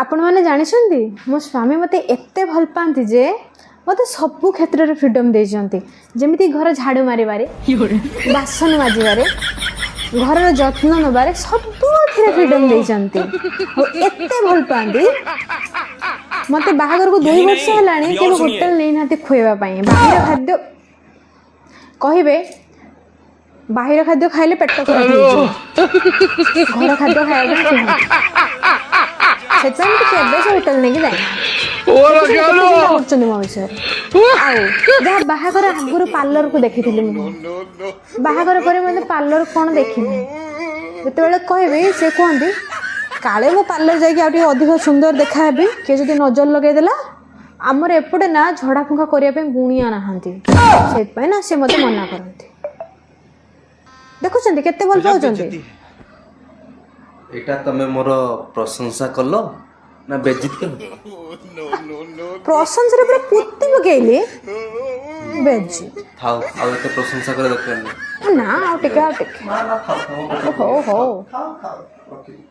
ଆପଣମାନେ ଜାଣିଛନ୍ତି, ମୋ ସ୍ୱାମୀ ମୋତେ ଏତେ ଭଲ ପାଆନ୍ତି ଯେ ମୋତେ ସବୁ କ୍ଷେତ୍ରରେ ଫ୍ରିଡ଼ମ୍ ଦେଇଛନ୍ତି। ଯେମିତି ଘର ଝାଡ଼ୁ ମାରିବାରେ, ବାସନ ମାଜିବାରେ, ଘରର ଯତ୍ନ ନେବାରେ, ସବୁଥିରେ ଫ୍ରିଡ଼ମ୍ ଦେଇଛନ୍ତି। ଆଉ ଏତେ ଭଲ ପାଆନ୍ତି ମୋତେ, ବାହାଘରକୁ 2 यही ବର୍ଷ नहीं, ହେଲାଣି, अभी କେବେ और सुनिए। ହୋଟେଲ ନେଇନାହାନ୍ତି ଖୁଆଇବା ପାଇଁ ବାହିର ଖାଦ୍ୟ। କହିବେ, ବାହିର ଖାଦ୍ୟ ଖାଇଲେ ପେଟ ଖରାପ ହେଇଯିବ, ଘର ଖାଦ୍ୟ ଖାଇବା ପାଇଁ କୁହନ୍ତି। ସେଥିପାଇଁ ମୁଁ କେବେ ସେ ହୋଟେଲ ନେଇକି ଯାଇନାହାନ୍ତି। ଦେଖୁଛନ୍ତି କେତେ ଚିନ୍ତା କରୁଛନ୍ତି ମୋ ବିଷୟରେ। ଆଉ ଯାହା ବାହାଘର ଆଗରୁ ପାର୍ଲରକୁ ଦେଖିଥିଲି ମୁଁ, ବାହାଘର ପରେ ମୋତେ ପାର୍ଲର କ'ଣ ଦେଖିନି। ଯେତେବେଳେ କହିବି, ସେ କୁହନ୍ତି, କାଳେ ମୁଁ ପାର୍ଲର ଯାଇକି ଆଉ ଟିକେ ଅଧିକ ସୁନ୍ଦର ଦେଖାହେବି, କିଏ ଯଦି ନଜର ଲଗେଇଦେଲା। ଆମର ଏପଟେ ନା ଝଡ଼ା ଫୁଙ୍କା କରିବା ପାଇଁ ଗୁଣିଆ ନାହାନ୍ତି, ସେଥିପାଇଁ ନା ସେ ମୋତେ ମନା କରନ୍ତି। ଦେଖୁଛନ୍ତି କେତେ ଭଲ ପାଉଛନ୍ତି। ଏଇଟା ତମେ ମୋର ପ୍ରଶଂସା କଲ ନା ବେଜିତ କଲ? ପ୍ରଶଂସାରେ ପୁରା ପୋତି ପକେଇଲି, ବେଜି ଥାଉ, ଆଉ ଏତେ ପ୍ରଶଂସା କରିବା ଦରକାର ନାହିଁ। ନା, ଆଉ ଟିକେ, ଆଉ ଟିକେ। ନା ନା, ଥାଉ ଥାଉ। ହଉ ହଉ। ଥାଉ ଥାଉ, ରଖିଦିଅ।